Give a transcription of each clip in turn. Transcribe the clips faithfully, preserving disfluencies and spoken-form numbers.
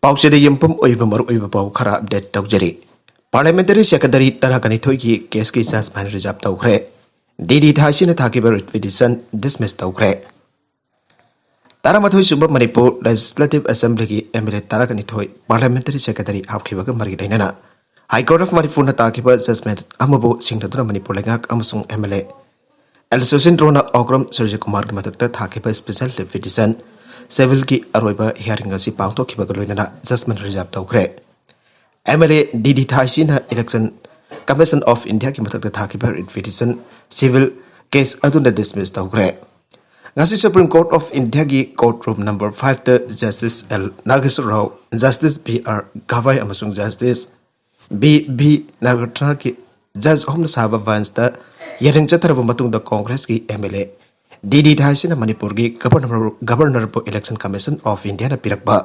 ꯄꯥꯎꯆꯦꯗ ꯌꯨꯝꯐꯝ ꯑꯣꯏꯕ ꯃꯔꯨꯑꯣꯏꯕ ꯄꯥꯎ ꯈꯔ ꯑꯞꯗꯦꯠ ꯇꯧꯖꯔꯤ꯫ ꯄꯥꯔꯂꯤꯌꯥꯃꯦꯟꯇꯔꯤ ꯁꯦꯀ꯭ꯔꯦꯇꯔꯤ ꯇꯔꯥꯒ ꯅꯤꯊꯣꯏꯒꯤ ꯀꯦꯁꯀꯤ ꯖꯖꯃꯦꯟ ꯔꯤꯖꯥꯔꯚ ꯇꯧꯈ꯭ꯔꯦ꯫ ꯗꯤ ꯗꯤ ꯊꯥꯏꯁꯤꯅ ꯊꯥꯈꯤꯕ ꯔꯤꯠ ꯄꯤꯇꯤꯁꯟ ꯗꯤꯁꯃꯤꯁ ꯇꯧꯈ꯭ꯔꯦ꯫ ꯇꯔꯥꯃꯥꯊꯣꯏ ꯁꯨꯕ ꯃꯅꯤꯄꯨꯔ ꯂꯦꯖꯤꯁꯂꯦꯇꯤꯚ ꯑꯦꯁꯦꯝꯕ꯭ꯂꯤꯒꯤ ꯑꯦꯝ ꯑꯦꯜ ꯑꯦ ꯇꯔꯥꯒ ꯅꯤꯊꯣꯏ ꯄꯥꯔꯂꯤꯌꯥꯃꯦꯟꯇꯔꯤ ꯁꯦꯀ꯭ꯔꯦꯇꯔꯤ ꯍꯥꯞꯈꯤꯕꯒ ꯃꯔꯤ ꯂꯩꯅꯅ ꯍꯥꯏ ꯀꯣꯔꯠ ꯑꯣꯐ ꯃꯅꯤꯄꯨꯔꯅ ꯇꯥꯈꯤꯕ ꯖꯖꯃꯦꯟ ꯑꯃꯕꯨ ꯁꯤꯡꯅꯗꯨꯅ ꯃꯅꯤꯄꯨꯔ ꯂꯩꯉꯥꯛ ꯑꯃꯁꯨꯡ ꯑꯦꯝ ꯑꯦꯜ ꯑꯦ ꯑꯦꯜ ꯁꯨꯁꯤꯟꯗ꯭ꯔꯣꯅ ꯑꯣꯀ꯭ꯔꯝ ꯁꯨꯔꯖꯀꯨꯃꯥꯔꯒꯤ ꯃꯊꯛꯇ ꯊꯥꯈꯤꯕ ꯁ꯭ꯄꯦꯁꯦꯜ ꯂꯤꯞ ꯄꯤꯇꯤꯁꯟ ꯁꯤꯚꯤꯜꯒꯤ ꯑꯔꯣꯏꯕ ꯍꯤꯌꯥꯔꯤꯡ ꯑꯁꯤ ꯄꯥꯡꯊꯣꯛꯈꯤꯕꯒ ꯂꯣꯏꯅꯅ ꯖꯖꯃꯦꯟ ꯔꯤꯖꯥꯔꯚ ꯇꯧꯈ꯭ꯔꯦ꯫ M L A D D ꯊꯥꯏꯁꯤꯅ ꯏꯂꯦꯛꯁꯟ ꯀꯃꯤꯁꯟ ꯑꯣꯐ ꯏꯟꯗꯤꯌꯥꯒꯤ ꯃꯊꯛꯇ ꯊꯥꯈꯤꯕ ꯔꯤꯠ ꯄꯤꯇꯤꯁꯟ ꯁꯤꯚꯤꯜ ꯀꯦꯁ ꯑꯗꯨꯅ ꯗꯤꯁꯃꯤꯁ ꯇꯧꯈ꯭ꯔꯦ꯫ ꯉꯁꯤ ꯁꯨꯄ꯭ꯔꯤꯝ ꯀꯣꯔꯠ ꯑꯣꯐ ꯏꯟꯗꯤꯌꯥꯒꯤ ꯀꯣꯔꯠ ꯔꯨꯝ ꯅꯝꯕꯔ ꯐꯥꯏꯚꯇ justice L Nageswara Rao, justice B R Gavai ꯑꯃꯁꯨꯡ ꯖꯁꯇꯤꯁ ꯕꯤ ꯚꯤ ꯅꯥꯒꯔꯊꯅꯥꯒꯤ ꯖꯖ ꯑꯍꯨꯝꯅ ꯁꯥꯕ ꯕꯦꯟꯁꯇ ꯌꯥꯅꯤꯡ ꯆꯠꯊꯔꯕ ꯃꯇꯨꯡꯗ ꯀꯣꯡꯒ꯭ꯔꯦꯁꯀꯤ M L A D D ꯊꯥꯏꯁꯤꯅ ꯃꯅꯤꯄꯨꯔꯒꯤ ꯒꯕꯔꯅꯔ, ꯒꯕꯔꯅꯔꯕꯨ ꯏꯂꯦꯛꯁꯟ ꯀꯃꯤꯁꯟ ꯑꯣꯐ ꯏꯟꯗꯤꯌꯥꯅ ꯄꯤꯔꯛꯄ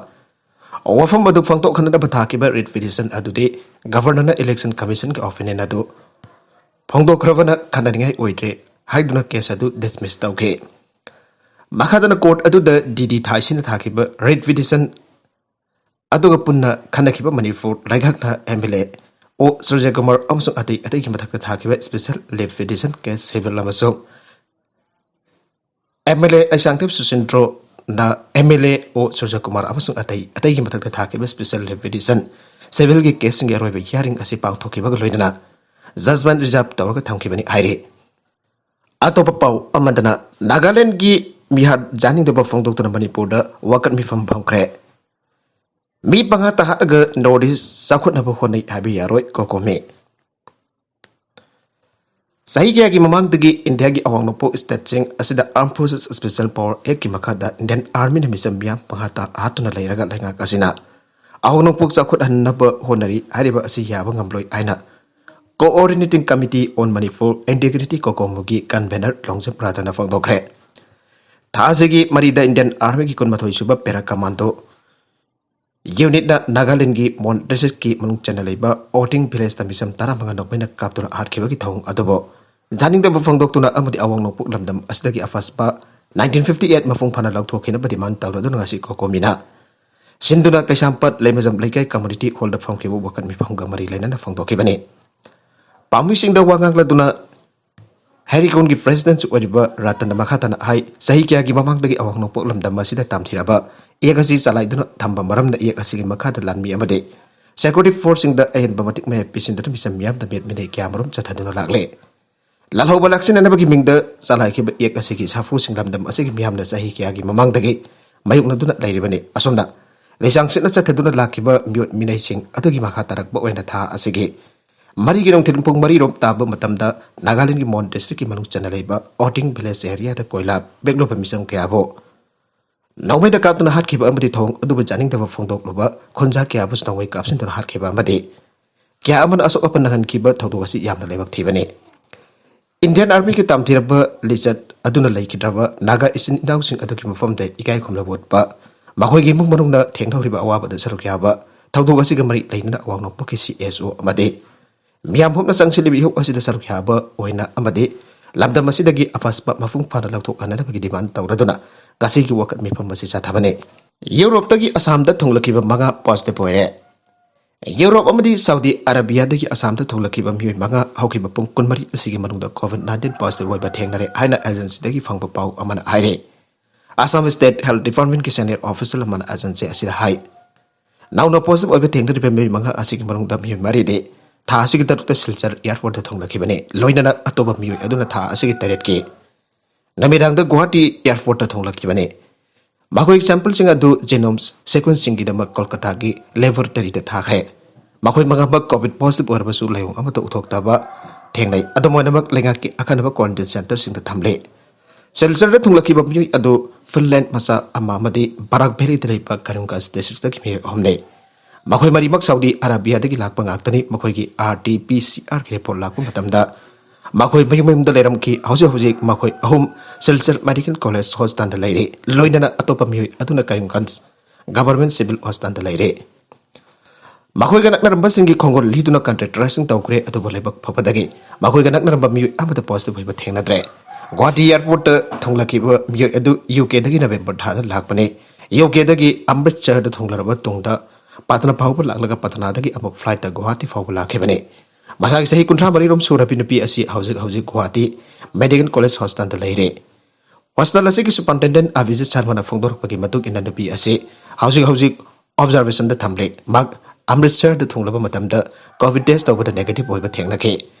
ꯋꯥꯐꯝ ꯑꯗꯨ ꯐꯣꯡꯗꯣꯛꯍꯟꯅꯕ ꯊꯥꯈꯤꯕ ꯔꯤꯠ ꯄꯤꯇꯤꯁꯟ ꯑꯗꯨꯗꯤ ꯒꯕꯔꯅꯔꯅ ꯏꯂꯦꯛꯁꯟ ꯀꯃꯤꯁꯟꯒꯤ ꯑꯣꯄꯤꯅꯤꯌꯟ ꯑꯗꯨ ꯐꯣꯡꯗꯣꯛꯈ꯭ꯔꯕꯅ ꯈꯟꯅꯅꯤꯡꯉꯥꯏ ꯑꯣꯏꯗ꯭ꯔꯦ ꯍꯥꯏꯗꯨꯅ ꯀꯦꯁ ꯑꯗꯨ ꯗꯤꯁꯃꯤꯁ ꯇꯧꯈꯤ꯫ ꯃꯈꯥꯗꯅ ꯀꯣꯔꯠ ꯑꯗꯨꯗ ꯗꯤ ꯗꯤ ꯊꯥꯏꯁꯤꯅ ꯊꯥꯈꯤꯕ ꯔꯤꯠ ꯄꯤꯇꯤꯁꯟ ꯑꯗꯨꯒ ꯄꯨꯟꯅ ꯈꯟꯅꯈꯤꯕ ꯃꯅꯤꯄꯨꯔ ꯂꯩꯉꯥꯛꯅ M L A O Surajkumar ꯑꯃꯁꯨꯡ ꯑꯇꯩ ꯑꯇꯩꯒꯤ ꯃꯊꯛꯇ ꯊꯥꯈꯤꯕ special leave petition case civil ꯑꯃꯁꯨꯡ ꯑꯦꯝ ꯑꯦꯜ ꯑꯦ ꯂꯩꯁꯥꯡꯊꯦꯝ ꯁꯨꯁꯤꯟꯗ꯭ꯔꯣꯅ M L A O Surajkumar ꯑꯃꯁꯨꯡ ꯑꯇꯩ ꯑꯇꯩꯒꯤ ꯃꯊꯛꯇ ꯊꯥꯈꯤꯕ ꯁ꯭ꯄꯦꯁꯦꯜ ꯂꯤꯞ ꯄꯤꯇꯤꯁꯟ ꯁꯤꯚꯤꯜꯒꯤ ꯀꯦꯁꯁꯤꯡꯒꯤ ꯑꯔꯣꯏꯕ ꯍꯤꯌꯥꯔꯤꯡ ꯑꯁꯤ ꯄꯥꯡꯊꯣꯛꯈꯤꯕꯒ ꯂꯣꯏꯅꯅ ꯖꯖꯃꯦꯟ ꯔꯤꯖꯥꯔꯚ ꯇꯧꯔꯒ ꯊꯝꯈꯤꯕꯅꯤ ꯍꯥꯏꯔꯤ꯫ ꯑꯇꯣꯞꯄ ꯄꯥꯎ ꯑꯃꯗꯅ ꯅꯥꯒꯥꯂꯦꯟꯗꯒꯤ ꯃꯤꯍꯥꯠ ꯌꯥꯅꯤꯡꯗꯕ ꯐꯣꯡꯗꯣꯛꯇꯨꯅ ꯃꯅꯤꯄꯨꯔꯗ ꯋꯥꯀꯠ ꯃꯤꯐꯝ ꯐꯝꯈ꯭ꯔꯦ꯫ ꯃꯤ ꯄꯪꯍꯥꯠꯇ ꯍꯥꯠꯂꯒ ꯅꯣꯔꯠ ꯏꯁ ꯆꯥꯎꯈꯠꯅꯕ ꯍꯣꯠꯅꯩ ꯍꯥꯏꯕ ꯌꯥꯔꯣꯏ, ꯀꯣꯀꯣꯃꯤ꯫ ꯆꯍꯤ ꯀꯌꯥꯒꯤ ꯃꯃꯥꯡꯗꯒꯤ ꯏꯟꯗꯤꯌꯥꯒꯤ ꯑꯋꯥꯡ ꯅꯣꯡꯄꯣꯛ ꯁ꯭ꯇꯦꯠꯁꯤꯡ ꯑꯁꯤꯗ ꯑꯥꯔꯝ ꯐꯣꯔꯁꯦꯁ ꯁ꯭ꯄꯦꯁꯦꯜ ꯄꯥꯋꯔ ꯑꯦꯛꯀꯤ ꯃꯈꯥꯗ ꯏꯟꯗꯤꯌꯟ ꯑꯥꯔꯃꯤꯅ ꯃꯤꯆꯝ ꯃꯤꯌꯥꯝ ꯄꯪꯍꯥꯠꯇ ꯍꯥꯠꯇꯨꯅ ꯂꯩꯔꯒ ꯂꯩꯉꯥꯛ ꯑꯁꯤꯅ ꯑꯋꯥꯡ ꯅꯣꯡꯄꯣꯛ ꯆꯥꯎꯈꯠꯍꯟꯅꯕ ꯍꯣꯠꯅꯔꯤ ꯍꯥꯏꯔꯤꯕ ꯑꯁꯤ ꯌꯥꯕ ꯉꯝꯂꯣꯏ ꯍꯥꯏꯅ Coordinating Committee on Manipur Integrity, ꯀꯣꯀꯣꯃꯨꯒꯤ ꯀꯟꯚꯦꯅꯔ ꯂꯣꯡꯖꯝ ꯔꯥꯙꯅ ꯐꯣꯡꯗꯣꯛꯈ꯭ꯔꯦ꯫ ꯊꯥ ꯑꯁꯤꯒꯤ ꯃꯔꯤꯗ ꯏꯟꯗꯤꯌꯟ ꯑꯥꯔꯃꯤꯒꯤ ꯀꯨꯟꯃꯥꯊꯣꯏ ꯁꯨꯕ ꯄꯦꯔꯥ ꯀꯃꯥꯟꯗꯣ ꯌꯨꯅꯤꯠꯅ ꯅꯥꯒꯥꯂꯦꯟꯒꯤ ꯃꯣꯟ ꯗꯤꯁꯇ꯭ꯔꯤꯛꯀꯤ ꯃꯅꯨꯡ ꯆꯟꯅ ꯂꯩꯕ ꯑꯣꯇꯤꯡ ꯚꯤꯂꯦꯖꯇ ꯃꯤꯆꯝ ꯇꯔꯥꯃꯉꯥ ꯅꯣꯡꯃꯩꯅ ꯀꯥꯞꯇꯨꯅ ꯍꯥꯠꯈꯤꯕꯒꯤ ꯊꯧꯑꯣꯡ ꯑꯗꯨꯕꯨ ꯌꯥꯅꯤꯡꯗꯕ ꯐꯣꯡꯗꯣꯛꯇꯨꯅ ꯑꯃꯗꯤ ꯑꯋꯥꯡ ꯅꯣꯡꯄꯣꯛ ꯂꯝꯗꯝ ꯑꯁꯤꯗꯒꯤ ꯑꯐꯥꯁꯄꯥ ꯅꯥꯏꯟꯇꯤꯟ ꯐꯤꯐꯇꯤ ꯑꯩꯠ ꯃꯄꯨꯡ ꯐꯥꯅ ꯂꯧꯊꯣꯛꯈꯤꯅꯕ ꯗꯤꯃꯥꯟ ꯇꯧꯔꯗꯨꯅ ꯉꯁꯤ ꯀꯣꯀꯣꯃꯤꯅ ꯁꯤꯟꯗꯨꯅ ꯀꯩꯁꯥꯝꯄꯥꯠ ꯂꯩꯃꯖꯝ ꯂꯩꯀꯥꯏ ꯀꯝꯃ꯭ꯌꯨꯅꯤꯇꯤ ꯍꯣꯜꯗ ꯐꯝꯈꯤꯕ ꯋꯥꯀꯠ ꯃꯤꯐꯝꯒ ꯃꯔꯤ ꯂꯩꯅꯅ ꯐꯣꯡꯗꯣꯛꯈꯤꯕꯅꯤ꯫ ꯄꯥꯝꯃꯤꯁꯤꯡꯗ ꯋꯥ ꯉꯥꯡꯂꯗꯨꯅ ꯍꯦꯔꯤꯀꯣꯟꯒꯤ ꯄ꯭ꯔꯦꯁꯤꯗꯦꯟꯠꯁꯨ ꯑꯣꯏꯔꯤꯕ ꯔꯇꯟꯅ ꯃꯈꯥ ꯇꯥꯅ ꯍꯥꯏ, ꯆꯍꯤ ꯀꯌꯥꯒꯤ ꯃꯃꯥꯡꯗꯒꯤ ꯑꯋꯥꯡ ꯅꯣꯡꯄꯣꯛ ꯂꯝꯗꯝ ꯑꯁꯤꯗ ꯇꯥꯝꯊꯤꯔꯕ ꯏꯌꯦꯛ ꯑꯁꯤ ꯆꯂꯥꯏꯗꯨꯅ ꯊꯝꯕ ꯃꯔꯝꯅ ꯏꯌꯦꯛ ꯑꯁꯤꯒꯤ ꯃꯈꯥꯗ ꯂꯥꯟꯃꯤ ꯑꯃꯗꯤ ꯁꯦꯀ꯭ꯌꯨꯔꯤꯇꯤ ꯐꯣꯔꯁꯁꯤꯡꯗ ꯑꯍꯦꯟꯕ ꯃꯇꯤꯛ ꯃꯌꯥꯏ ꯄꯤꯁꯤꯟꯗꯨꯅ ꯃꯤꯆꯝ ꯃꯤꯌꯥꯝꯗ ꯃꯤꯑꯣꯠ ꯃꯤꯅꯩ ꯀꯌꯥ ꯑꯃꯔꯣꯝ ꯆꯠꯊꯗꯨꯅ ꯂꯥꯛꯂꯦ꯫ ꯂꯥꯜꯍꯧꯕ ꯂꯥꯛꯁꯤꯟꯅꯅꯕꯒꯤ ꯃꯤꯡꯗ ꯆꯂꯥꯏꯈꯤꯕ ꯏꯌꯦꯛ ꯑꯁꯤꯒꯤ ꯁꯥꯐꯨꯁꯤꯡ ꯂꯝꯗꯝ ꯑꯁꯤꯒꯤ ꯃꯤꯌꯥꯝꯅ ꯆꯍꯤ ꯀꯌꯥꯒꯤ ꯃꯃꯥꯡꯗꯒꯤ ꯃꯥꯌꯣꯛꯅꯗꯨꯅ ꯂꯩꯔꯤꯕꯅꯤ꯫ ꯑꯁꯨꯝꯅ ꯂꯩꯁꯥꯡ ꯁꯤꯠꯅ ꯆꯠꯊꯗꯨꯅ ꯂꯥꯛꯈꯤꯕ ꯃꯤꯑꯣꯠ ꯃꯤꯅꯩꯁꯤꯡ ꯑꯗꯨꯒꯤ ꯃꯈꯥ ꯇꯥꯔꯛꯄ ꯑꯣꯏꯅ ꯊꯥ ꯑꯁꯤꯒꯤ ꯃꯔꯤꯒꯤ ꯅꯨꯡꯊꯤꯜ ꯄꯨꯡ ꯃꯔꯤ ꯔꯣꯝ ꯇꯥꯕ ꯃꯇꯝꯗ ꯅꯥꯒꯥꯂꯦꯟꯒꯤ ꯃꯣꯟ ꯗꯤꯁꯇ꯭ꯔꯤꯛꯀꯤ ꯃꯅꯨꯡ ꯆꯟꯅ ꯂꯩꯕ ꯑꯣꯇꯤꯡ ꯚꯤꯂꯦꯖ ꯑꯦꯔꯤꯌꯥꯗ ꯀꯣꯏꯂꯥ ꯄꯦꯛꯂꯨꯕ ꯃꯤꯆꯝ ꯀꯌꯥꯕꯨ ꯅꯣꯡꯃꯩꯅ ꯀꯥꯞꯇꯨꯅ ꯍꯥꯠꯈꯤꯕ ꯑꯃꯗꯤ ꯊꯧꯑꯣꯡ ꯑꯗꯨꯕꯨ ꯌꯥꯅꯤꯡꯗꯕ ꯐꯣꯡꯗꯣꯛꯂꯨꯕ ꯈꯨꯟꯖꯥ ꯀꯌꯥꯕꯨꯁꯨ ꯅꯣꯡꯃꯩ ꯀꯥꯞꯁꯤꯟꯗꯨꯅ ꯍꯥꯠꯈꯤꯕ ꯑꯃꯗꯤ ꯀꯌꯥ ꯑꯃꯅ ꯑꯁꯣꯛ ꯑꯄꯟ ꯅꯪꯍꯟꯈꯤꯕ ꯊꯧꯗꯣꯛ ꯑꯁꯤ ꯌꯥꯝꯅ ꯂꯥꯏꯕꯛ ꯊꯤꯕꯅꯤ꯫ ꯏꯟꯗꯤꯌꯟ ꯑꯥꯔꯃꯤꯒꯤ ꯇꯥꯝꯊꯤꯔꯕ ꯂꯤꯆꯠ ꯑꯗꯨꯅ ꯂꯩꯈꯤꯗ꯭ꯔꯕ ꯅꯥꯒꯥ ꯏꯆꯤꯟ ꯏꯅꯥꯎꯁꯤꯡ ꯑꯗꯨꯒꯤ ꯃꯐꯝꯗ ꯏꯀꯥꯏ ꯈꯨꯝꯅꯕ ꯎꯠꯄ ꯃꯈꯣꯏꯒꯤ ꯏꯃꯨꯡ ꯃꯅꯨꯡꯅ ꯊꯦꯡꯅꯍꯧꯔꯤꯕ ꯑꯋꯥꯕꯗ ꯁꯔꯨꯛ ꯌꯥꯕ ꯊꯧꯗꯣꯛ ꯑꯁꯤꯒ ꯃꯔꯤ ꯂꯩꯅꯅ ꯑꯋꯥꯡ ꯅꯣꯡꯄꯣꯛꯀꯤ ꯁꯤ ꯑꯦꯁ ꯑꯣ ꯑꯃꯗꯤ ꯃꯤꯌꯥꯝ ꯄꯨꯝꯅ ꯆꯪꯁꯤꯜꯂꯤꯕ ꯏꯍꯧ ꯑꯁꯤꯗ ꯁꯔꯨꯛ ꯌꯥꯕ ꯑꯣꯏꯅ ꯑꯃꯗꯤ ꯂꯝꯗꯝ ꯑꯁꯤꯗꯒꯤ ꯑꯄꯥꯁꯄ ꯃꯄꯨꯡ ꯐꯥꯅ ꯂꯧꯊꯣꯛꯍꯟꯅꯕꯒꯤ ꯗꯤꯃꯥꯟ ꯇꯧꯔꯗꯨꯅ ꯉꯁꯤꯒꯤ ꯋꯥꯀꯠ ꯃꯤꯐꯝ ꯑꯁꯤ ꯆꯠꯊꯕꯅꯤ꯫ ꯌꯨꯔꯣꯞꯇꯒꯤ ꯑꯁꯥꯝꯗ ꯊꯨꯡꯂꯈꯤꯕ ꯃꯉꯥ ꯄꯣꯖꯤꯇꯤꯚ ꯑꯣꯏꯔꯦ꯫ ꯌꯨꯔꯣꯞ ꯑꯃꯗꯤ ꯁꯥꯎꯗꯤ ꯑꯔꯥꯕꯤꯌꯥꯗꯒꯤ ꯑꯁꯥꯝꯗ ꯊꯨꯡꯂꯈꯤꯕ ꯃꯤꯑꯣꯏ ꯃꯉꯥ ꯍꯧꯈꯤꯕ ꯄꯨꯡ ꯀꯨꯟꯃꯔꯤ ꯑꯁꯤꯒꯤ ꯃꯅꯨꯡꯗ ꯀꯣꯚꯤꯗ ꯅꯥꯏꯟꯇꯤꯟ ꯄꯣꯖꯤꯇꯤꯚ ꯑꯣꯏꯕ ꯊꯦꯡꯅꯔꯦ ꯍꯥꯏꯅ ꯑꯦꯖꯦꯟꯁꯤꯗꯒꯤ ꯐꯪꯕ ꯄꯥꯎ ꯑꯃꯅ ꯍꯥꯏꯔꯤ꯫ ꯑꯁꯥꯝ ꯁ꯭ꯇꯦꯠ ꯍꯦꯜꯊ ꯗꯤꯄꯥꯔꯠꯃꯦꯟꯠꯀꯤ ꯁꯦꯅꯤꯌꯔ ꯑꯣꯐꯤꯁꯤꯌꯦꯜ ꯑꯃꯅ ꯑꯦꯖꯦꯟꯁꯤ ꯑꯁꯤꯗ ꯍꯥꯏ, ꯅꯧꯅ ꯄꯣꯖꯤꯇꯤꯚ ꯑꯣꯏꯕ ꯊꯦꯡꯅꯔꯤꯕ ꯃꯤꯑꯣꯏ ꯃꯉꯥ ꯑꯁꯤꯒꯤ ꯃꯅꯨꯡꯗ ꯃꯤꯑꯣꯏ ꯃꯔꯤꯗꯤ ꯊꯥ ꯑꯁꯤꯒꯤ ꯇꯔꯨꯛꯇ ꯁꯤꯜꯆꯔ ꯑꯦꯌꯔꯄꯣꯔꯠꯇ ꯊꯨꯡꯂꯈꯤꯕꯅꯤ꯫ ꯂꯣꯏꯅꯅ ꯑꯇꯣꯞꯄ ꯃꯤꯑꯣꯏ ꯑꯗꯨꯅ ꯊꯥ ꯑꯁꯤꯒꯤ ꯇꯔꯦꯠꯀꯤ ꯅꯨꯃꯤꯗꯥꯡꯗ ꯒꯨꯋꯥꯍꯥꯇꯤ ꯑꯦꯌꯔꯄꯣꯔꯠꯇ ꯊꯨꯡꯂꯈꯤꯕꯅꯤ꯫ ꯃꯈꯣꯏꯒꯤ ꯁꯦꯝꯄꯜꯁꯤꯡ ꯑꯗꯨ ꯖꯦꯅꯣꯝꯁ ꯁꯤꯀ꯭ꯋꯦꯟꯁꯤꯡꯒꯤꯗꯃꯛ ꯀꯣꯜꯀꯇꯥꯒꯤ ꯂꯦꯕꯣꯔꯦꯇꯔꯤꯗ ꯊꯥꯈ꯭ꯔꯦ꯫ ꯃꯈꯣꯏ ꯃꯉꯥꯃꯛ ꯀꯣꯚꯤꯗ ꯄꯣꯖꯤꯇꯤꯚ ꯑꯣꯏꯔꯕꯁꯨ ꯂꯥꯏꯑꯣꯡ ꯑꯃꯠꯇ ꯎꯠꯊꯣꯛꯇꯕ ꯊꯦꯡꯅꯩ꯫ ꯑꯗꯨꯝ ꯑꯣꯏꯅꯃꯛ, ꯂꯩꯉꯥꯛꯀꯤ ꯑꯈꯟꯅꯕ ꯀ꯭ꯋꯥꯔꯦꯟꯇꯤꯟ ꯁꯦꯟꯇꯔꯁꯤꯡꯗ ꯊꯝꯂꯤ꯫ ꯁꯤꯜꯆꯔꯗ ꯊꯨꯡꯂꯈꯤꯕ ꯃꯤꯑꯣꯏ ꯑꯗꯨ ꯐꯤꯟꯂꯦꯟꯗ ꯃꯆꯥ ꯑꯃ ꯑꯃꯗꯤ ꯕꯔꯥꯛ ꯚꯦꯂꯤꯗ ꯂꯩꯕ ꯀꯔꯤꯝꯒꯟꯖ ꯗꯤꯁꯇ꯭ꯔꯤꯛꯇꯒꯤ ꯃꯤꯑꯣꯏ ꯑꯍꯨꯝꯅꯤ꯫ ꯃꯈꯣꯏ ꯃꯔꯤꯃꯛ ꯁꯥꯎꯗꯤ ꯑꯔꯥꯕꯤꯌꯥꯗꯒꯤ ꯂꯥꯛꯄ ꯉꯥꯛꯇꯅꯤ꯫ ꯃꯈꯣꯏꯒꯤ ꯑꯥꯔ ꯇꯤ ꯄꯤ ꯁꯤ ꯑꯥꯔꯒꯤ ꯔꯤꯄꯣꯔꯠ ꯂꯥꯛꯄ ꯃꯇꯝꯗ ꯃꯈꯣꯏ ꯃꯌꯨꯝ ꯃꯌꯨꯝꯗ ꯂꯩꯔꯝꯈꯤ꯫ ꯍꯧꯖꯤꯛ ꯍꯧꯖꯤꯛ ꯃꯈꯣꯏ ꯑꯍꯨꯝ ꯁꯤꯜꯆꯔ ꯃꯦꯗꯤꯀꯦꯜ ꯀꯣꯂꯦꯖ ꯍꯣꯁꯄꯤꯇꯥꯜꯗ ꯂꯩꯔꯤ꯫ ꯂꯣꯏꯅꯅ ꯑꯇꯣꯞꯄ ꯃꯤꯑꯣꯏ ꯑꯗꯨꯅ ꯀꯔꯤꯝꯒꯟꯖ ꯒꯚꯔꯟꯃꯦꯟꯠ ꯁꯤꯚꯤꯜ ꯍꯣꯁꯄꯤꯇꯥꯜꯗ ꯂꯩꯔꯤ꯫ ꯃꯈꯣꯏꯒ ꯅꯛꯅꯔꯝꯕꯁꯤꯡꯒꯤ ꯈꯣꯡꯒꯨꯜ ꯂꯤꯗꯨꯅ ꯀꯟꯇꯦꯛ ꯇ꯭ꯔꯦꯁꯤꯡ ꯇꯧꯈ꯭ꯔꯦ, ꯑꯗꯨꯕꯨ ꯂꯥꯏꯕꯛ ꯐꯕꯗꯒꯤ ꯃꯈꯣꯏꯒ ꯅꯛꯅꯔꯝꯕ ꯃꯤꯑꯣꯏ ꯑꯃꯠꯇ ꯄꯣꯖꯤꯇꯤꯚ ꯑꯣꯏꯕ ꯊꯦꯡꯅꯗ꯭ꯔꯦ꯫ ꯒꯨꯋꯥꯍꯥꯇꯤ ꯑꯦꯌꯔꯄꯣꯔꯠꯇ ꯊꯨꯡꯂꯈꯤꯕ ꯃꯤꯑꯣꯏ ꯑꯗꯨ ꯌꯨ ꯀꯦꯗꯒꯤ ꯅꯕꯦꯝꯕꯔ ꯊꯥꯗ ꯂꯥꯛꯄꯅꯤ꯫ ꯌꯨ ꯀꯦꯗꯒꯤ ꯑꯃ꯭ꯔꯤꯠꯁꯔꯗ ꯊꯨꯡꯂꯔꯕ ꯇꯨꯡꯗ ꯄꯇꯅꯥ ꯐꯥꯎꯕ ꯂꯥꯛꯂꯒ ꯄꯇꯅꯥꯗꯒꯤ ꯑꯃꯨꯛ ꯐ꯭ꯂꯥꯏꯠꯇ ꯒꯨꯋꯥꯍꯥꯇꯤ ꯐꯥꯎꯕ ꯂꯥꯛꯈꯤꯕꯅꯤ꯫ ꯃꯁꯥꯒꯤ ꯆꯍꯤ ꯀꯨꯟꯊ꯭ꯔꯥ ꯃꯔꯤ ꯔꯣꯝ ꯁꯨꯔꯕꯤ ꯅꯨꯄꯤ ꯑꯁꯤ ꯍꯧꯖꯤꯛ ꯍꯧꯖꯤꯛ ꯒꯨꯋꯥꯍꯥꯇꯤ ꯃꯦꯗꯤꯀꯦꯜ ꯀꯣꯂꯦꯖ ꯍꯣꯁꯇꯦꯜꯗ ꯂꯩꯔꯦ꯫ ꯍꯣꯁꯇꯦꯜ ꯑꯁꯤꯒꯤ ꯁꯨꯄꯔꯤꯟꯇꯦꯟꯗꯦꯟꯠ ꯑꯕꯤꯖꯤꯠ ꯁꯔꯃꯅ ꯐꯣꯡꯗꯣꯔꯛꯄꯒꯤ ꯃꯇꯨꯡ ꯏꯟꯅ ꯅꯨꯄꯤ ꯑꯁꯤ ꯍꯧꯖꯤꯛ ꯍꯧꯖꯤꯛ ꯑꯣꯕꯖꯥꯔꯕꯦꯁꯟꯗ ꯊꯝꯂꯦ꯫ ꯃꯍꯥꯛ ꯑꯃ꯭ꯔꯤꯠꯁꯔꯗ ꯊꯨꯡꯂꯕ ꯃꯇꯝꯗ ꯀꯣꯚꯤꯗ ꯇꯦꯁ ꯇꯧꯕꯗ ꯅꯦꯒꯦꯇꯤꯚ ꯑꯣꯏꯕ ꯊꯦꯡꯅꯈꯤ꯫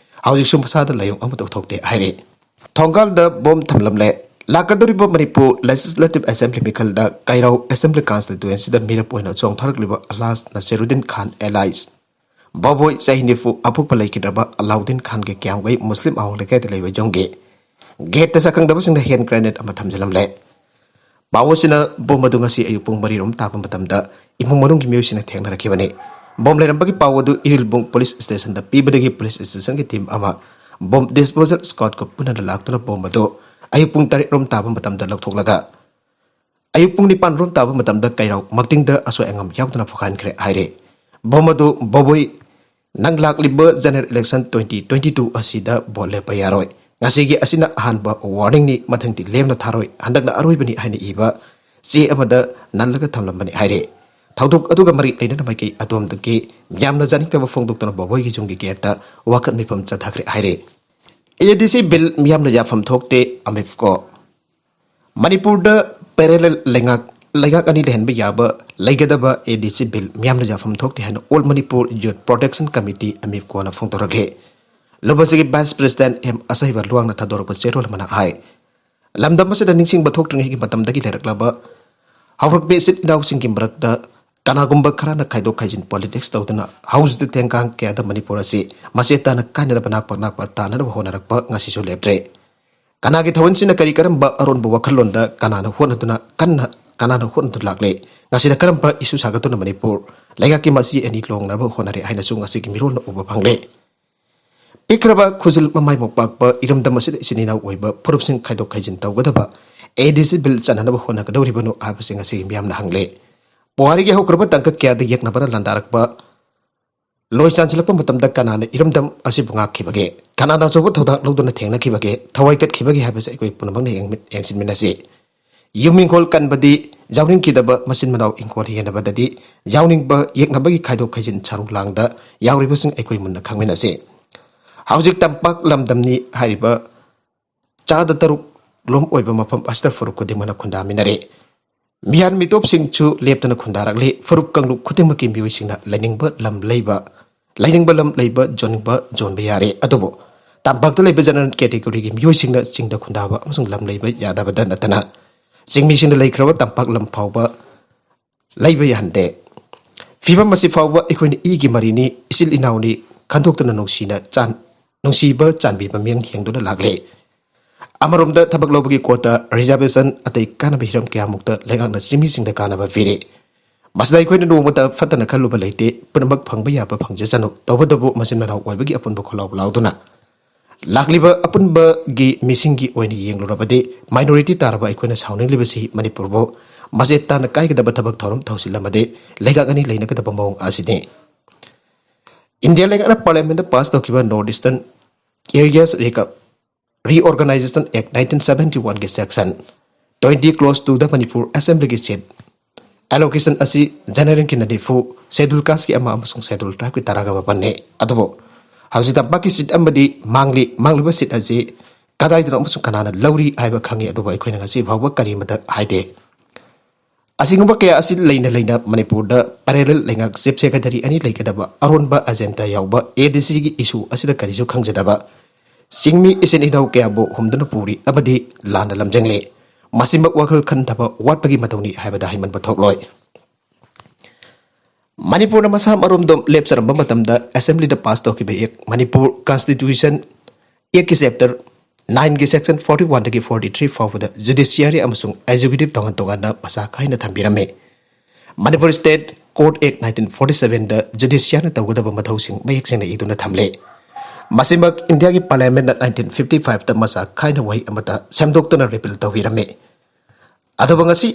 ꯍꯧꯖꯤꯛꯁꯨ ꯃꯁꯥꯗ ꯂꯥꯏꯑꯣꯡ ꯑꯃꯠꯇ ꯊꯣꯛꯇꯦ ꯍꯥꯏꯔꯤ꯫ ꯊꯣꯡꯒꯥꯜꯗ ꯕꯣꯝ ꯊꯝꯂꯝꯂꯦ꯫ ꯂꯥꯛꯀꯗꯧꯔꯤꯕ ꯃꯅꯤꯄꯨꯔ ꯂꯦꯖꯤꯁꯂꯦꯇꯤꯚ ꯑꯦꯁꯦꯝꯕ꯭ꯂꯤ ꯃꯤꯈꯜꯗ ꯀꯩꯔꯥꯎ ꯑꯦꯁꯦꯝꯕ꯭ꯂꯤ ꯀꯟꯁꯇꯤꯇ꯭ꯋꯦꯟꯁꯤꯗ ꯃꯤꯔꯦꯞ ꯑꯣꯏꯅ ꯆꯣꯡꯊꯔꯛꯂꯤꯕ ꯑꯜꯍꯥꯖ ꯅꯁꯤꯔꯨꯗꯤꯟ ꯈꯥꯟ ꯑꯦꯂꯥꯏꯁ ꯕꯣꯕꯣꯏ, ꯆꯍꯤ ꯅꯤꯐꯨ ꯑꯄꯣꯛꯄ ꯂꯩꯈꯤꯗ꯭ꯔꯕ ꯑꯂꯥꯎꯗꯤꯟ ꯈꯥꯟꯒꯤ ꯀꯤꯌꯥꯝꯒꯩ ꯃꯨꯁꯂꯤꯝ ꯑꯋꯥꯡ ꯂꯩꯀꯥꯏꯗ ꯂꯩꯕ ꯌꯨꯝꯒꯤ ꯒꯦꯠꯇ ꯁꯛꯈꯪꯗꯕꯁꯤꯡꯅ ꯍꯦꯟ ꯒ꯭ꯔꯦꯅꯦꯗ ꯑꯃ ꯊꯝꯖꯤꯜꯂꯝꯂꯦ꯫ ꯄꯥꯎ ꯑꯁꯤꯅ ꯕꯣꯝ ꯑꯗꯨ ꯉꯁꯤ ꯑꯌꯨꯛ ꯄꯨꯡ ꯃꯔꯤ ꯔꯣꯝ ꯇꯥꯕ ꯃꯇꯝꯗ ꯏꯃꯨꯡ ꯃꯅꯨꯡꯒꯤ ꯃꯤꯑꯣꯏꯁꯤꯡꯅ ꯊꯦꯡꯅꯔꯛꯈꯤꯕꯅꯤ꯫ ꯕꯣꯝ ꯂꯩꯔꯝꯕꯒꯤ ꯄꯥꯎ ꯑꯗꯨ ꯏꯔꯤꯜꯕꯨꯡ ꯄꯨꯂꯤꯁ ꯁ꯭ꯇꯦꯁꯟꯗ ꯄꯤꯕꯗꯒꯤ ꯄꯨꯂꯤꯁ ꯁ꯭ꯇꯦꯁꯟꯒꯤ ꯇꯤꯝ ꯑꯃ ꯕꯣꯝ ꯗꯤꯁꯄꯣꯖꯦꯜ ꯁ꯭ꯀ꯭ꯋꯥꯗꯀ ꯄꯨꯟꯅ ꯂꯥꯛꯇꯨꯅ ꯕꯣꯝ ꯑꯗꯨ ꯑꯌꯨꯛ ꯄꯨꯡ ꯇꯔꯦꯠ ꯔꯣꯝ ꯇꯥꯕ ꯃꯇꯝꯗ ꯂꯧꯊꯣꯛꯂꯒ ꯑꯌꯨꯛ ꯄꯨꯡ ꯅꯤꯄꯥꯟ ꯔꯣꯝ ꯇꯥꯕ ꯃꯇꯝꯗ ꯀꯩꯔꯥꯎ ꯃꯛꯇꯤꯡꯗ ꯑꯁꯣꯏ ꯑꯉꯥꯝ ꯌꯥꯎꯗꯅ ꯐꯥꯍꯟꯈ꯭ꯔꯦ ꯍꯥꯏꯔꯦ꯫ ꯕꯣꯝ ꯑꯗꯨ ꯕꯣꯕꯣꯏ, ꯅꯪ ꯂꯥꯛꯂꯤꯕ general election twenty twenty two ꯑꯁꯤꯗ ꯚꯣꯠ ꯂꯦꯞꯄ ꯌꯥꯔꯣꯏ꯫ ꯉꯁꯤꯒꯤ ꯑꯁꯤꯅ ꯑꯍꯥꯟꯕ ꯋꯥꯔꯅꯤꯡꯅꯤ, ꯃꯊꯪꯗꯤ ꯂꯦꯝꯅ ꯊꯥꯔꯣꯏ, ꯍꯟꯗꯛꯅ ꯑꯔꯣꯏꯕꯅꯤ ꯍꯥꯏꯅ ꯏꯕ ꯆꯦ ꯑꯃꯗ ꯅꯜꯂꯒ ꯊꯝꯂꯝꯕꯅꯤ ꯍꯥꯏꯔꯦ꯫ ꯊꯧꯗꯣꯛ ꯑꯗꯨꯒ ꯃꯔꯤ ꯂꯩꯅꯅ ꯃꯥꯏꯀꯩ ꯑꯗꯣꯝꯗꯒꯤ ꯃꯤꯌꯥꯝꯅ ꯌꯥꯅꯤꯡꯗꯕ ꯐꯣꯡꯗꯣꯛꯇꯨꯅ ꯕꯣꯕꯣꯏꯒꯤ ꯌꯨꯝꯒꯤ ꯒꯦꯠꯇ ꯋꯥꯀꯠ ꯃꯤꯐꯝ ꯆꯠꯊꯈ꯭ꯔꯦ ꯍꯥꯏꯔꯦ꯫ ꯑꯦ ꯗꯤ ꯁꯤ ꯕꯤꯜ ꯃꯤꯌꯥꯝꯅ ꯌꯥꯐꯝ ꯊꯣꯛꯇꯦ, ꯑꯃꯤꯞꯀꯣ꯫ ꯃꯅꯤꯄꯨꯔꯗ ꯄꯦꯔꯦꯂꯦꯜ ꯂꯩꯉꯥꯛ, ꯂꯩꯉꯥꯛ ꯑꯅꯤ ꯂꯩꯍꯟꯕ ꯌꯥꯕ ꯂꯩꯒꯗꯕ ꯑꯦ ꯗꯤ ꯁꯤ ꯕꯤꯜ ꯃꯤꯌꯥꯝꯅ ꯌꯥꯐꯝ ꯊꯣꯛꯇꯦ ꯍꯥꯏꯅ all Manipur youth protection committee, ꯑꯃꯤꯞꯀꯣꯅ ꯐꯣꯡꯗꯣꯔꯛꯂꯤ꯫ ꯂꯨꯕꯁꯤꯒꯤ ꯚꯥꯏꯁ ꯄ꯭ꯔꯦꯁꯤꯗꯦꯟꯠ ꯑꯦꯝ ꯑꯁꯩꯕ ꯂꯨꯋꯥꯡꯅ ꯊꯥꯗꯣꯔꯛꯄ ꯆꯦꯔꯣꯜ ꯑꯃꯅ ꯍꯥꯏ, ꯂꯝꯗꯝ ꯑꯁꯤꯗ ꯅꯤꯡꯁꯤꯡꯕ ꯊꯣꯛꯇ꯭ꯔꯤꯉꯩꯒꯤ ꯃꯇꯝꯗꯒꯤ ꯂꯩꯔꯛꯂꯕ ꯍꯧꯔꯛꯄ ꯏꯆꯤꯜ ꯏꯅꯥꯎꯁꯤꯡꯒꯤ ꯃꯔꯛꯇ ꯀꯅꯥꯒꯨꯝꯕ ꯈꯔꯅ ꯈꯥꯏꯗꯣꯛ ꯈꯥꯏꯖꯤꯟ ꯄꯣꯂꯤꯇꯤꯛꯁ ꯇꯧꯗꯨꯅ ꯍꯧꯖꯤꯛꯇꯤ ꯇꯦꯡꯀꯥꯡ ꯀꯌꯥꯗ ꯃꯅꯤꯄꯨꯔ ꯑꯁꯤ ꯃꯆꯦ ꯇꯥꯅ ꯀꯥꯏꯅꯅꯕ ꯅꯥꯛꯄ ꯅꯥꯛꯄ ꯇꯥꯅꯅꯕ ꯍꯣꯠꯅꯔꯛꯄ ꯉꯁꯤꯁꯨ ꯂꯦꯞꯇ꯭ꯔꯦ꯫ ꯀꯅꯥꯒꯤ ꯊꯋꯥꯏꯁꯤꯅ ꯀꯔꯤ ꯀꯔꯝꯕ ꯑꯔꯣꯟꯕ ꯋꯥꯈꯜꯂꯣꯟꯗ ꯀꯅꯥꯅ ꯍꯣꯠꯅꯗꯨꯅ ꯀꯟꯅ ꯀꯅꯥꯅ ꯍꯣꯠꯅꯗꯨꯅ ꯂꯥꯛꯂꯦ? ꯉꯁꯤꯅ ꯀꯔꯝꯕ ꯏꯁꯨ ꯁꯥꯒꯠꯇꯨꯅ ꯃꯅꯤꯄꯨꯔ ꯂꯩꯉꯥꯛꯀꯤ ꯃꯆꯤ ꯑꯅꯤ ꯂꯣꯡꯅꯕ ꯍꯣꯠꯅꯔꯦ ꯍꯥꯏꯅꯁꯨ ꯉꯁꯤꯒꯤ ꯃꯤꯔꯣꯜꯅ ꯎꯕ ꯐꯪꯂꯦ꯫ ꯄꯤꯛꯈ꯭ꯔꯕ ꯈꯨꯖꯤꯜ ꯃꯃꯥꯏꯃꯨꯛ ꯄꯥꯛꯄ ꯏꯔꯝꯗꯝ ꯑꯁꯤꯗ ꯏꯆꯤꯟ ꯏꯅꯥꯎ ꯑꯣꯏꯕ ꯐꯨꯔꯨꯞꯁꯤꯡ ꯈꯥꯏꯗꯣꯛ ꯈꯥꯏꯖꯤꯟ ꯇꯧꯒꯗꯕ ꯑꯦ ꯗꯤ ꯁꯤ ꯕꯤꯜ ꯆꯠꯅꯅꯕ ꯍꯣꯠꯅꯒꯗꯧꯔꯤꯕꯅꯣ ꯍꯥꯏꯕꯁꯤ ꯉꯁꯤꯒꯤ ꯃꯤꯌꯥꯝꯅ ꯍꯪꯂꯦ꯫ ꯄꯨꯋꯥꯔꯤꯒꯤ ꯍꯧꯈ꯭ꯔꯕ ꯇꯥꯡꯀꯛ ꯀꯌꯥꯗ ꯌꯦꯛꯅꯕꯅ ꯂꯥꯟꯗꯥꯔꯛꯄ ꯂꯣꯏ ꯆꯥꯟꯁꯤꯜꯂꯛꯄ ꯃꯇꯝꯗ ꯀꯅꯥꯅ ꯏꯔꯝꯗꯝ ꯑꯁꯤꯕꯨ ꯉꯥꯛꯈꯤꯕꯒꯦ? ꯀꯅꯥꯅ ꯑꯆꯧꯕ ꯊꯧꯗꯥꯡ ꯂꯧꯗꯨꯅ ꯊꯦꯡꯅꯈꯤꯕꯒꯦ, ꯊꯋꯥꯏ ꯀꯠꯈꯤꯕꯒꯦ ꯍꯥꯏꯕꯁꯤ ꯑꯩꯈꯣꯏ ꯄꯨꯝꯅꯃꯛꯅ ꯌꯦꯡꯃꯤꯟ-, ꯌꯦꯡꯁꯤꯟꯃꯤꯟꯅꯁꯤ꯫ ꯌꯨꯝ ꯏꯪꯈꯣꯜ ꯀꯟꯕꯗꯤ ꯌꯥꯎꯅꯤꯡꯈꯤꯗꯕ ꯃꯆꯤꯟ ꯃꯅꯥꯎ ꯏꯪꯈꯣꯜ ꯍꯦꯟꯅꯕꯗꯗꯤ ꯌꯥꯎꯅꯤꯡꯕ ꯌꯦꯛꯅꯕꯒꯤ ꯈꯥꯏꯗꯣꯛ ꯈꯥꯏꯖꯤꯟ ꯁꯔꯨꯛ ꯂꯥꯡꯗ ꯌꯥꯎꯔꯤꯕꯁꯤꯡ ꯑꯩꯈꯣꯏ ꯃꯨꯟꯅ ꯈꯪꯃꯤꯟꯅꯁꯤ꯫ ꯍꯧꯖꯤꯛ ꯇꯝꯄꯥꯛ ꯂꯝꯗꯝꯅꯤ ꯍꯥꯏꯔꯤꯕ ꯆꯥꯗ ꯇꯔꯨꯛ ꯂꯣꯝ ꯑꯣꯏꯕ ꯃꯐꯝ ꯑꯁꯤꯗ ꯐꯨꯔꯨꯞ ꯈꯨꯗꯤꯡꯃꯛꯅ ꯈꯨꯟꯗꯥꯃꯤꯟꯅꯔꯦ꯫ ꯃꯤꯍꯥꯟ ꯃꯤꯇꯣꯞꯁꯤꯡꯁꯨ ꯂꯦꯞꯇꯅ ꯈꯨꯟꯗꯥꯔꯛꯂꯤ꯫ ꯐꯨꯔꯨꯞ ꯀꯥꯡꯂꯨꯞ ꯈꯨꯗꯤꯡꯃꯛꯀꯤ ꯃꯤꯑꯣꯏꯁꯤꯡꯅ ꯂꯩꯅꯤꯡꯕ ꯂꯝ ꯂꯩꯕ, ꯂꯩꯅꯤꯡꯕ ꯂꯝ ꯂꯩꯕ, ꯌꯣꯟꯅꯤꯡꯕ ꯌꯣꯟꯕ ꯌꯥꯔꯦ꯫ ꯑꯗꯨꯕꯨ ꯇꯝꯄꯥꯛꯇ ꯂꯩꯕ ꯖꯦꯅꯔꯦꯜ ꯀꯦꯇꯦꯒꯣꯔꯤꯒꯤ ꯃꯤꯑꯣꯏꯁꯤꯡꯅ ꯆꯤꯡꯗ ꯈꯨꯟꯗꯥꯕ ꯑꯃꯁꯨꯡ ꯂꯝ ꯂꯩꯕ ꯌꯥꯗꯕꯗ ꯅꯠꯇꯅ ꯆꯤꯡꯃꯤꯁꯤꯡꯅ ꯂꯩꯈ꯭ꯔꯕ ꯇꯝꯄꯥꯛ ꯂꯝ ꯐꯥꯎꯕ ꯂꯩꯕ ꯌꯥꯍꯟꯗꯦ꯫ ꯐꯤꯕꯝ ꯑꯁꯤ ꯐꯥꯎꯕ ꯑꯩꯈꯣꯏꯅ ꯏꯒꯤ ꯃꯔꯤꯅꯤ, ꯏꯆꯤꯜ ꯏꯅꯥꯎꯅꯤ ꯈꯟꯗꯣꯛꯇꯅ ꯅꯨꯡꯁꯤꯅ ꯆꯥꯟ-, ꯅꯨꯡꯁꯤꯕ ꯆꯥꯟꯕꯤꯕ ꯃꯤꯠꯌꯦꯡ ꯌꯦꯡꯗꯨꯅ ꯂꯥꯛꯂꯦ꯫ ꯑꯃꯔꯣꯝꯗ ꯊꯕꯛ ꯂꯧꯕꯒꯤ ꯀꯣꯇꯥ, ꯔꯤꯖꯥꯔꯕꯦꯁꯟ, ꯑꯇꯩ ꯀꯥꯟꯅꯕ ꯍꯤꯔꯝ ꯀꯌꯥꯃꯨꯛꯇ ꯂꯩꯉꯥꯛꯅ ꯆꯤꯡꯃꯤꯁꯤꯡꯗ ꯀꯥꯟꯅꯕ ꯄꯤꯔꯤ꯫ ꯃꯁꯤꯗ ꯑꯩꯈꯣꯏꯅ ꯅꯣꯡꯃꯇ ꯐꯠꯇꯅ ꯈꯜꯂꯨꯕ ꯂꯩꯇꯦ꯫ ꯄꯨꯝꯅꯃꯛ ꯐꯪꯕ ꯌꯥꯕ ꯐꯪꯖꯁꯅꯨ꯫ ꯇꯧꯕꯇꯕꯨ ꯃꯆꯤꯟ ꯃꯅꯥꯎ ꯑꯣꯏꯕꯒꯤ ꯑꯄꯨꯟꯕ ꯈꯣꯜꯂꯥꯎ ꯂꯥꯎꯗꯨꯅ ꯂꯥꯛꯂꯤꯕ ꯑꯄꯨꯟꯕꯒꯤ ꯃꯤꯁꯤꯡꯒꯤ ꯑꯣꯏꯅ ꯌꯦꯡꯂꯨꯔꯕꯗꯤ minority ꯇꯥꯔꯕ ꯑꯩꯈꯣꯏꯅ ꯁꯥꯎꯅꯤꯡꯂꯤꯕꯁꯤ ꯃꯅꯤꯄꯨꯔꯕꯨ ꯃꯆꯦꯠ ꯇꯥꯅ ꯀꯥꯏꯒꯗꯕ ꯊꯕꯛ ꯊꯧꯔꯝ ꯊꯧꯁꯤꯜ ꯑꯃꯗꯤ ꯂꯩꯉꯥꯛ ꯑꯅꯤ ꯂꯩꯅꯒꯗꯕ ꯃꯑꯣꯡ ꯑꯁꯤꯅꯤ꯫ ꯏꯟꯗꯤꯌꯥ ꯂꯩꯉꯥꯛꯅ ꯄꯥꯔꯂꯤꯌꯥꯃꯦꯟꯗ ꯄꯥꯁ ꯇꯧꯈꯤꯕ North Eastern Areas Reorganization Act nineteen seventy one ꯒꯤ section twenty clause two ꯗ ꯃꯅꯤꯄꯨꯔ ꯑꯦꯁꯦꯝꯕ꯭ꯂꯤꯒꯤ seat allocation ꯑꯁꯤ ꯖꯦꯅꯔꯦꯜꯒꯤꯅ ꯅꯤꯐꯨ, ꯁꯦꯗꯨꯜ ꯀꯥꯁꯀꯤ ꯑꯃ ꯑꯃꯁꯨꯡ ꯁꯦꯗꯨꯜ ꯇ꯭ꯔꯥꯏꯕꯀꯤ ꯇꯔꯥꯒ ꯃꯥꯄꯟꯅꯤ꯫ ꯑꯗꯨꯕꯨ ꯍꯧꯖꯤꯛ ꯇꯝꯄꯥꯛꯀꯤ seat ꯑꯃꯗꯤ ꯃꯥꯡꯂꯤ, ꯃꯥꯡꯂꯤꯕ seat ꯑꯁꯤ ꯀꯗꯥꯏꯗꯅꯣ ꯑꯃꯁꯨꯡ ꯀꯅꯥꯅ ꯂꯧꯔꯤ ꯍꯥꯏꯕ ꯈꯪꯉꯤ, ꯑꯗꯨꯕꯨ ꯑꯩꯈꯣꯏꯅ ꯉꯁꯤ ꯐꯥꯎꯕ ꯀꯔꯤꯃꯇ ꯍꯥꯏꯗꯦ꯫ ꯑꯁꯤꯒꯨꯝꯕ ꯀꯌꯥ ꯑꯁꯤ ꯂꯩꯅ ꯂꯩꯅ ꯃꯅꯤꯄꯨꯔꯗ parallel ꯂꯩꯉꯥꯛ chief secretary ꯑꯅꯤ ꯂꯩꯒꯗꯕ ꯑꯔꯣꯟꯕ agenda ꯌꯥꯎꯕ ADCꯒꯤ issue ꯑꯁꯤꯗ ꯀꯔꯤꯁꯨ ꯈꯪꯖꯗꯕ ꯆꯤꯡꯃꯤ ꯏꯆꯤꯟ ꯏꯅꯥꯎ ꯀꯌꯥꯕꯨ ꯍꯨꯝꯗꯨꯅ ꯄꯨꯔꯤ ꯑꯃꯗꯤ ꯂꯥꯟꯅ ꯂꯝꯖꯤꯡꯂꯤ꯫ ꯃꯁꯤꯃꯛ ꯋꯥꯈꯜ ꯈꯟꯊꯕ ꯋꯥꯠꯄꯒꯤ ꯃꯇꯧꯅꯤ ꯍꯥꯏꯕꯗ ꯍꯥꯏꯃꯟꯕ ꯊꯣꯛꯂꯣꯏ꯫ ꯃꯅꯤꯄꯨꯔꯅ ꯃꯁꯥ ꯃꯔꯣꯝꯗꯣꯝ ꯂꯦꯞꯆꯔꯝꯕ ꯃꯇꯝꯗ ꯑꯦꯁꯦꯝꯕ꯭ꯂꯤꯗ ꯄꯥꯁ ꯇꯧꯈꯤꯕ ꯑꯦꯛ, ꯃꯅꯤꯄꯨꯔ ꯀꯟꯁꯇꯤꯇ꯭ꯌꯨꯁꯟ ꯑꯦꯛꯀꯤ ꯆꯦꯞꯇꯔ ꯅꯥꯏꯟꯒꯤ ꯁꯦꯛꯁꯟ ꯐꯣꯔꯇꯤ ꯋꯥꯟꯗꯒꯤ ꯐꯣꯔꯇꯤ ꯊ꯭ꯔꯤ ꯐꯥꯎꯕꯗ ꯖꯨꯗꯤꯁꯤꯌꯥꯔꯤ ꯑꯃꯁꯨꯡ ꯑꯦꯛꯖꯤꯀ꯭ꯌꯨꯇꯤꯚ ꯇꯣꯉꯥꯟ ꯇꯣꯉꯥꯟꯅ ꯃꯁꯥ ꯈꯥꯏꯅ ꯊꯝꯕꯤꯔꯝꯃꯤ꯫ ꯃꯅꯤꯄꯨꯔ ꯁ꯭ꯇꯦꯠ ꯀꯣꯔꯠ ꯑꯦꯛ ꯅꯥꯏꯟꯇꯤꯟ ꯐꯣꯔꯇꯤ ꯁꯚꯦꯟꯗ ꯖꯨꯗꯤꯁꯤꯌꯥꯔꯅ ꯇꯧꯒꯗꯕ ꯃꯊꯧꯁꯤꯡ ꯃꯌꯦꯛ ꯁꯦꯡꯅ ꯏꯗꯨꯅ ꯊꯝꯂꯦ꯫ ꯃꯁꯤꯃꯛ ꯏꯟꯗꯤꯌꯥꯒꯤ ꯄꯥꯔꯂꯤꯌꯥꯃꯦꯟꯅ ꯅꯥꯏꯟꯇꯤꯟ ꯐꯤꯐꯇꯤ ꯐꯥꯏꯚꯇ ꯃꯁꯥ ꯈꯥꯏꯅ ꯋꯥꯍꯩ ꯑꯃꯠꯇ ꯁꯦꯝꯗꯣꯛꯇꯅ ꯔꯤꯄꯤꯜ ꯇꯧꯕꯤꯔꯝꯃꯤ꯫ ꯑꯗꯨꯕꯨ ꯉꯁꯤ,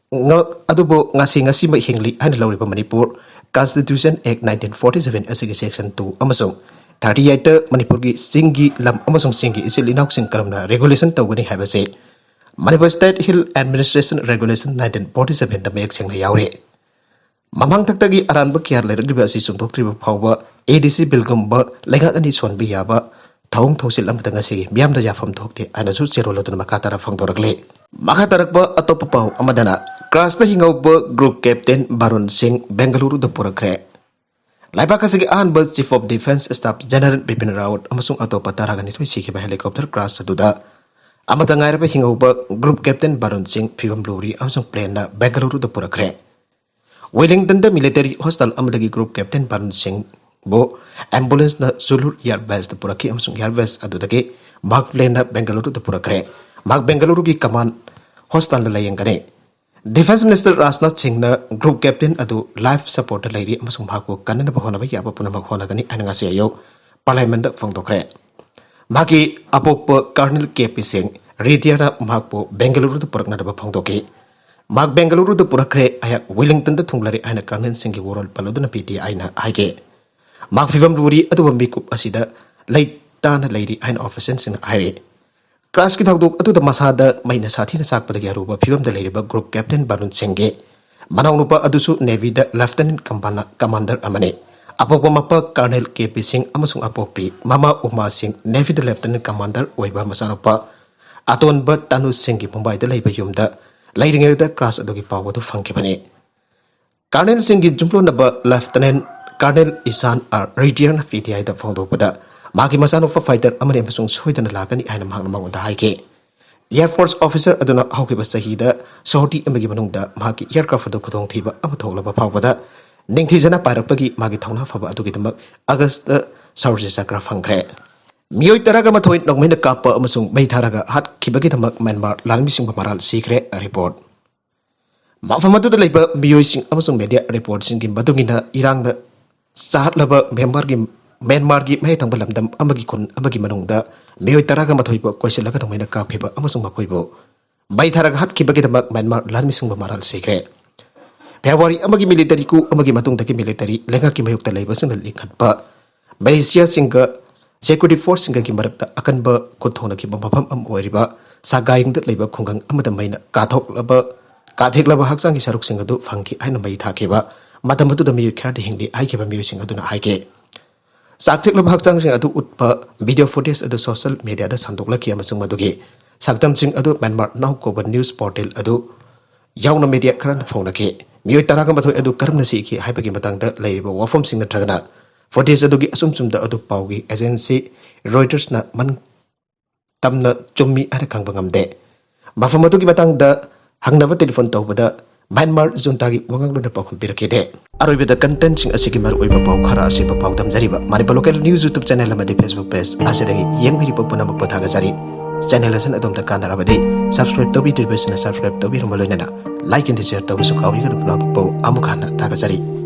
ꯉ-, ꯑꯗꯨꯕꯨ ꯉꯁꯤ, ꯉꯁꯤꯃꯛ ꯍꯤꯡꯂꯤ ꯍꯥꯏꯅ ꯂꯧꯔꯤꯕ ꯃꯅꯤꯄꯨꯔ ꯀꯟꯁꯇꯤꯇ꯭ꯌꯨꯁꯟ ꯑꯦꯛ ꯅꯥꯏꯟꯇꯤꯟ ꯐꯣꯔꯇꯤ ꯁꯚꯦꯟ ꯑꯁꯤꯒꯤ ꯁꯦꯛꯁꯟ ꯇꯨ ꯑꯃꯁꯨꯡ ꯊꯥꯔꯇꯤ ꯑꯩꯠꯇ ꯃꯅꯤꯄꯨꯔꯒꯤ ꯆꯤꯡꯒꯤ ꯂꯝ ꯑꯃꯁꯨꯡ ꯆꯤꯡꯒꯤ ꯏꯆꯤꯜ ꯏꯅꯥꯎꯁꯤꯡ ꯀꯔꯝꯅ ꯔꯤꯒꯨꯂꯦꯁꯟ ꯇꯧꯒꯅꯤ ꯍꯥꯏꯕꯁꯤ Manipur State Hill Administration Regulation nineteen forty seven ꯗ ꯃꯌꯦꯛ ꯁꯦꯡꯅ ꯌꯥꯎꯔꯤ꯫ ꯃꯃꯥꯡꯊꯛꯇꯒꯤ ꯑꯔꯥꯟꯕ ꯀꯌꯥ ꯂꯩꯔꯛꯂꯤꯕ ꯑꯁꯤ ꯆꯨꯝꯊꯣꯛꯇ꯭ꯔꯤꯕ ꯐꯥꯎꯕ A D C Billꯒꯨꯝꯕ ꯂꯩꯉꯥꯛ ꯑꯅꯤ ꯁꯣꯟꯕ ꯌꯥꯕ ꯊꯧꯑꯣꯡ ꯊꯧꯁꯤꯜ ꯑꯃꯇ ꯉꯁꯤ ꯃꯤꯌꯥꯝꯗ ꯌꯥꯐꯝ ꯊꯣꯛꯇꯦ ꯍꯥꯏꯅꯁꯨ ꯆꯦꯔꯣꯜ ꯑꯗꯨꯅ ꯃꯈꯥ ꯇꯥꯅ ꯐꯣꯡꯗꯣꯔꯛꯂꯤ꯫ ꯃꯈꯥ ꯇꯥꯔꯛꯄ ꯑꯇꯣꯞꯄ ꯄꯥꯎ ꯑꯃꯗꯅ, ꯀ꯭ꯔꯥꯁꯇ ꯍꯤꯡꯍꯧꯕ Group Captain ꯕꯥꯔꯨꯟ ꯁꯤꯡ ꯕꯦꯡꯒꯂꯨꯔꯨꯗ ꯄꯨꯔꯛꯈ꯭ꯔꯦ꯫ ꯂꯩꯕꯥꯛ ꯑꯁꯤꯒꯤ ꯑꯍꯥꯟꯕ Chief of Defence Staff General Bipin Rawat ꯑꯃꯁꯨꯡ ꯑꯇꯣꯞꯄ ꯇꯔꯥꯒ ꯅꯤꯊꯣꯏ ꯁꯤꯈꯤꯕ helicopter crash ꯑꯗꯨꯗ ꯑꯃꯠꯇ ꯉꯥꯏꯔꯕ ꯍꯤꯡꯍꯧꯕ Group Captain ꯕꯥꯔꯨꯟ ꯁꯤꯡ ꯐꯤꯕꯝ ꯂꯨꯔꯤ ꯑꯃꯁꯨꯡ planeꯅ ꯕꯦꯡꯒꯂꯨꯔꯨꯗ ꯄꯨꯔꯛꯈ꯭ꯔꯦ꯫ ꯋꯦꯂꯤꯡꯇꯟꯗ military hospital ꯑꯃꯗꯒꯤ Group Captain ꯕꯥꯔꯨꯟ ꯁꯤꯡꯕꯨ ambulanceꯅ ꯁꯨꯂꯨꯔ air baseꯇ ꯄꯨꯔꯛꯈꯤ ꯑꯃꯁꯨꯡ air base ꯑꯗꯨꯗꯒꯤ ꯃꯍꯥꯛ planeꯅ ꯕꯦꯡꯒꯂꯨꯔꯨꯗ ꯄꯨꯔꯛꯈ꯭ꯔꯦ꯫ ꯃꯍꯥꯛ ꯕꯦꯡꯒꯂꯨꯔꯨꯒꯤ command hospitalꯗ ꯂꯥꯌꯦꯡꯒꯅꯤ꯫ Defence Minister ꯔꯥꯖꯅꯥꯊ ꯁꯤꯡꯅ Group Captain ꯑꯗꯨ life supportꯇ ꯂꯩꯔꯤ ꯑꯃꯁꯨꯡ ꯃꯍꯥꯛꯄꯨ ꯀꯟꯅꯅꯕ ꯍꯣꯠꯅꯕ ꯌꯥꯕ ꯄꯨꯝꯅꯃꯛ ꯍꯣꯠꯅꯒꯅꯤ ꯍꯥꯏꯅ ꯉꯁꯤ ꯑꯌꯨꯛ Parliamentꯇ ꯐꯣꯡꯗꯣꯛꯈ꯭ꯔꯦ꯫ ꯃꯍꯥꯛꯀꯤ ꯑꯄꯣꯛꯄ Colonel K P ꯁꯤꯡ, retireꯅ ꯃꯍꯥꯛꯄꯨ ꯕꯦꯡꯒꯂꯨꯔꯨꯗ ꯄꯨꯔꯛꯅꯅꯕ ꯐꯣꯡꯗꯣꯛꯈꯤ꯫ ꯃꯍꯥꯛ ꯕꯦꯡꯒꯂꯨꯔꯨꯗ ꯄꯨꯔꯛꯈ꯭ꯔꯦ, ꯑꯩꯍꯥꯛ ꯋꯦꯂꯤꯡꯇꯟꯗ ꯊꯨꯡꯂꯔꯦ ꯍꯥꯏꯅ Colonel ꯁꯤꯡꯒꯤ ꯋꯥꯔꯣꯜ ꯄꯜꯂꯗꯨꯅ P T Iꯅ ꯍꯥꯏꯈꯤ꯫ ꯃꯍꯥꯛ ꯐꯤꯕꯝ ꯂꯨꯔꯤ, ꯑꯗꯨꯕꯨ ꯃꯤꯀꯨꯞ ꯑꯁꯤꯗ ꯂꯩꯇꯥꯅ ꯂꯩꯔꯤ ꯍꯥꯏꯅ officialꯁꯤꯡꯅ ꯍꯥꯏꯔꯤ꯫ Crashꯀꯤ ꯊꯧꯗꯣꯛ ꯑꯗꯨꯗ ꯃꯁꯥꯗ ꯃꯩꯅ ꯁꯥꯊꯤꯅ ꯆꯥꯛꯄꯗꯒꯤ ꯑꯔꯨꯕ ꯐꯤꯕꯝꯗ ꯂꯩꯔꯤꯕ Group Captain ꯕꯥꯔꯨꯟ ꯁꯤꯡꯒꯤ ꯃꯅꯥꯎꯅꯨꯄꯥ ꯑꯗꯨꯁꯨ Navyꯗ Lieutenant Commander ꯑꯃꯅꯤ꯫ ꯑꯄꯣꯛꯄ ꯃꯄꯥ Colonel K P ꯁꯤꯡ ꯑꯃꯁꯨꯡ ꯑꯄꯣꯛꯄꯤ ꯃꯃꯥ ꯎꯃꯥ ꯁꯤꯡ Navyꯗ Lieutenant Commander ꯑꯣꯏꯕ ꯃꯆꯥꯅꯨꯄꯥ ꯑꯇꯣꯟꯕ ꯇꯥꯅꯨ ꯁꯤꯡꯒꯤ ꯃꯨꯝꯕꯥꯏꯗ ꯂꯩꯕ ꯌꯨꯝꯗ ꯂꯩꯔꯤꯉꯩꯗ crash ꯑꯗꯨꯒꯤ ꯄꯥꯎ ꯑꯗꯨ ꯐꯪꯈꯤꯕꯅꯤ꯫ Colonel ꯁꯤꯡꯒꯤ ꯌꯨꯝꯂꯣꯟꯅꯕ Lieutenant Colonel ꯏꯁꯥꯟ ꯑꯥꯔ ꯔꯤꯇꯤꯌꯔꯅ P T Iꯗ ꯐꯣꯡꯗꯣꯛꯄꯗ, ꯃꯍꯥꯛꯀꯤ ꯃꯆꯥꯅꯨꯄꯥ fighter ꯑꯃꯅꯤ ꯑꯃꯁꯨꯡ ꯁꯣꯏꯗꯅ ꯂꯥꯛꯀꯅꯤ ꯍꯥꯏꯅ ꯃꯍꯥꯛꯅ ꯃꯉꯣꯟꯗ ꯍꯥꯏꯈꯤ꯫ Air Force officer ꯑꯗꯨꯅ ꯍꯧꯈꯤꯕ ꯆꯍꯤꯗ sortie ꯑꯃꯒꯤ ꯃꯅꯨꯡꯗ ꯃꯍꯥꯛꯀꯤ aircraft ꯑꯗꯨ ꯈꯨꯗꯣꯡꯊꯤꯕ ꯑꯃ ꯊꯣꯛꯂꯕ ꯐꯥꯎꯕꯗ ꯅꯤꯡꯊꯤꯖꯅ ꯄꯥꯏꯔꯛꯄꯒꯤ ꯃꯥꯒꯤ ꯊꯧꯅꯥ ꯐꯕ ꯑꯗꯨꯒꯤꯗꯃꯛ Augustꯇ Shaurya Chakra ꯐꯪꯈ꯭ꯔꯦ꯫ ꯃꯤꯑꯣꯏ ꯇꯔꯥꯒ ꯃꯥꯊꯣꯏ ꯅꯣꯡꯃꯩꯅ ꯀꯥꯞꯄ ꯑꯃꯁꯨꯡ ꯃꯩ ꯊꯥꯔꯒ ꯍꯥꯠꯈꯤꯕꯒꯤꯗꯃꯛ ꯃ꯭ꯌꯥꯟꯃꯥꯔ ꯂꯥꯟꯃꯤꯁꯤꯡꯕꯨ ꯃꯔꯥꯜ ꯁꯤꯈ꯭ꯔꯦ꯫ Report꯫ ꯃꯐꯝ ꯑꯗꯨꯗ ꯂꯩꯕ ꯃꯤꯑꯣꯏꯁꯤꯡ ꯑꯃꯁꯨꯡ media reportꯁꯤꯡꯒꯤ ꯃꯇꯨꯡ ꯏꯟꯅ, ꯏꯔꯥꯡꯅ ꯆꯥꯍꯠꯂꯕ ꯃ꯭ꯌꯥꯟꯃꯥꯔꯒꯤ, ꯃ꯭ꯌꯥꯟꯃꯥꯔꯒꯤ ꯃꯍꯩ ꯊꯪꯕ ꯂꯝꯗꯝ ꯑꯃꯒꯤ ꯈꯨꯟ ꯑꯃꯒꯤ ꯃꯅꯨꯡꯗ ꯃꯤꯑꯣꯏ ꯇꯔꯥꯒ ꯃꯥꯊꯣꯏꯕꯨ ꯀꯣꯏꯁꯤꯜꯂꯒ ꯅꯣꯡꯃꯩꯅ ꯀꯥꯞꯈꯤꯕ ꯑꯃꯁꯨꯡ ꯃꯈꯣꯏꯕꯨ ꯃꯩ ꯊꯥꯔꯒ ꯍꯥꯠꯈꯤꯕꯒꯤꯗꯃꯛ ꯃ꯭ꯌꯥꯟꯃꯥꯔ ꯂꯥꯟꯃꯤꯁꯤꯡꯕꯨ ꯃꯔꯥꯜ ꯁꯤꯈ꯭ꯔꯦ꯫ February ꯑꯃꯒꯤ military coup ꯑꯃꯒꯤ ꯃꯇꯨꯡꯗꯒꯤ military ꯂꯩꯉꯥꯛꯀꯤ ꯃꯥꯌꯣꯛꯇ ꯂꯩꯕꯁꯤꯡꯅ ꯂꯤꯡꯈꯠꯄ ꯃꯤꯂꯤꯁꯤꯌꯥꯁꯤꯡꯒ security forceꯁꯤꯡꯒꯒꯤ ꯃꯔꯛꯇ ꯑꯀꯟꯕ ꯈꯨꯠ ꯊꯣꯡꯅꯈꯤꯕ ꯃꯐꯝ ꯑꯃ ꯑꯣꯏꯔꯤꯕ ꯁꯒꯥꯏꯌꯨꯝꯗ ꯂꯩꯕ ꯈꯨꯡꯒꯪ ꯑꯃꯗ ꯃꯩꯅ ꯀꯥꯊꯣꯛꯂꯕ, ꯀꯥꯊꯦꯛꯂꯕ ꯍꯛꯆꯥꯡꯒꯤ ꯁꯔꯨꯛꯁꯤꯡ ꯑꯗꯨ ꯐꯪꯈꯤ ꯍꯥꯏꯅ ꯃꯩ ꯊꯥꯈꯤꯕ꯫ ꯃꯇꯝ ꯑꯗꯨꯗ ꯃꯤꯑꯣꯏ ꯈꯔꯗꯤ ꯍꯤꯡꯂꯤ ꯍꯥꯏꯈꯤꯕ ꯃꯤꯑꯣꯏꯁꯤꯡ ꯑꯗꯨꯅ ꯍꯥꯏꯈꯤ꯫ ꯆꯥꯛꯊꯦꯛꯂꯕ ꯍꯛꯆꯥꯡꯁꯤꯡ ꯑꯗꯨ ꯎꯠꯄ video footage ꯑꯗꯨ social media ꯗ ꯁꯟꯗꯣꯛꯂꯛꯈꯤ ꯑꯃꯁꯨꯡ ꯃꯗꯨꯒꯤ ꯁꯛꯇꯝꯁꯤꯡ ꯑꯗꯨ Myanmar Now ꯀꯧꯕ news portal ꯑꯗꯨ ꯌꯥꯎꯅ media ꯈꯔꯅ ꯐꯣꯡꯅꯈꯤ꯫ ꯃꯤꯑꯣꯏ ꯇꯔꯥꯒ ꯃꯥꯊꯣꯏ ꯑꯗꯨ ꯀꯔꯝꯅ ꯁꯤꯈꯤ ꯍꯥꯏꯕꯒꯤ ꯃꯇꯥꯡꯗ ꯂꯩꯔꯤꯕ ꯋꯥꯐꯝꯁꯤꯡ ꯅꯠꯇ꯭ꯔꯒꯅ footage ꯑꯗꯨꯒꯤ ꯑꯆꯨꯝ ꯆꯨꯝꯗ ꯑꯗꯨ ꯄꯥꯎꯒꯤ agency Reuters ꯅ ꯃꯅꯨꯡ ꯇꯝꯅ ꯆꯨꯝꯃꯤ ꯍꯥꯏꯅ ꯈꯪꯕ ꯉꯝꯗꯦ꯫ ꯃꯐꯝ ꯑꯗꯨꯒꯤ ꯃꯇꯥꯡꯗ ꯍꯪꯅꯕ telephone ꯇꯧꯕꯗ Myanmar junta ꯒꯤ ꯋꯥꯉꯥꯡꯂꯣꯏꯅ ꯄꯥꯎꯈꯨꯝ ꯄꯤꯔꯛꯈꯤꯗꯦ꯫ ꯑꯔꯣꯏꯕꯗ content ꯁꯤꯡ ꯑꯁꯤꯒꯤ ꯃꯔꯨꯑꯣꯏꯕ ꯄꯥꯎ ꯈꯔ ꯑꯁꯤꯕꯨ ꯄꯥꯎꯗꯝꯖꯔꯤꯕ Manipur Local News YouTube channel ꯑꯃꯗꯤ Facebook page ꯑꯁꯤꯗꯒꯤ ꯌꯦꯡꯕꯤꯔꯤꯕ ꯄꯨꯝꯅꯃꯛꯄꯨ ꯊꯥꯒꯠꯆꯔꯤ꯫ Channel ꯑꯁꯤꯅ ꯑꯗꯣꯝꯗ ꯀꯥꯟꯅꯔꯕꯗꯤ subscribe ꯇꯧꯕꯤꯗ꯭ꯔꯤꯕꯁꯤꯡꯅ subscribe ꯇꯧꯕꯤꯔꯝꯕ ꯂꯣꯏꯅꯅ like ꯑꯃꯗꯤ share ꯇꯧꯕꯁꯨ ꯀꯥꯎꯕꯤꯒꯅꯨ꯫ ꯄꯨꯝꯅꯃꯛꯄꯨ ꯑꯃꯨꯛ ꯍꯟꯅ ꯊꯥꯒꯠꯆꯔꯤ꯫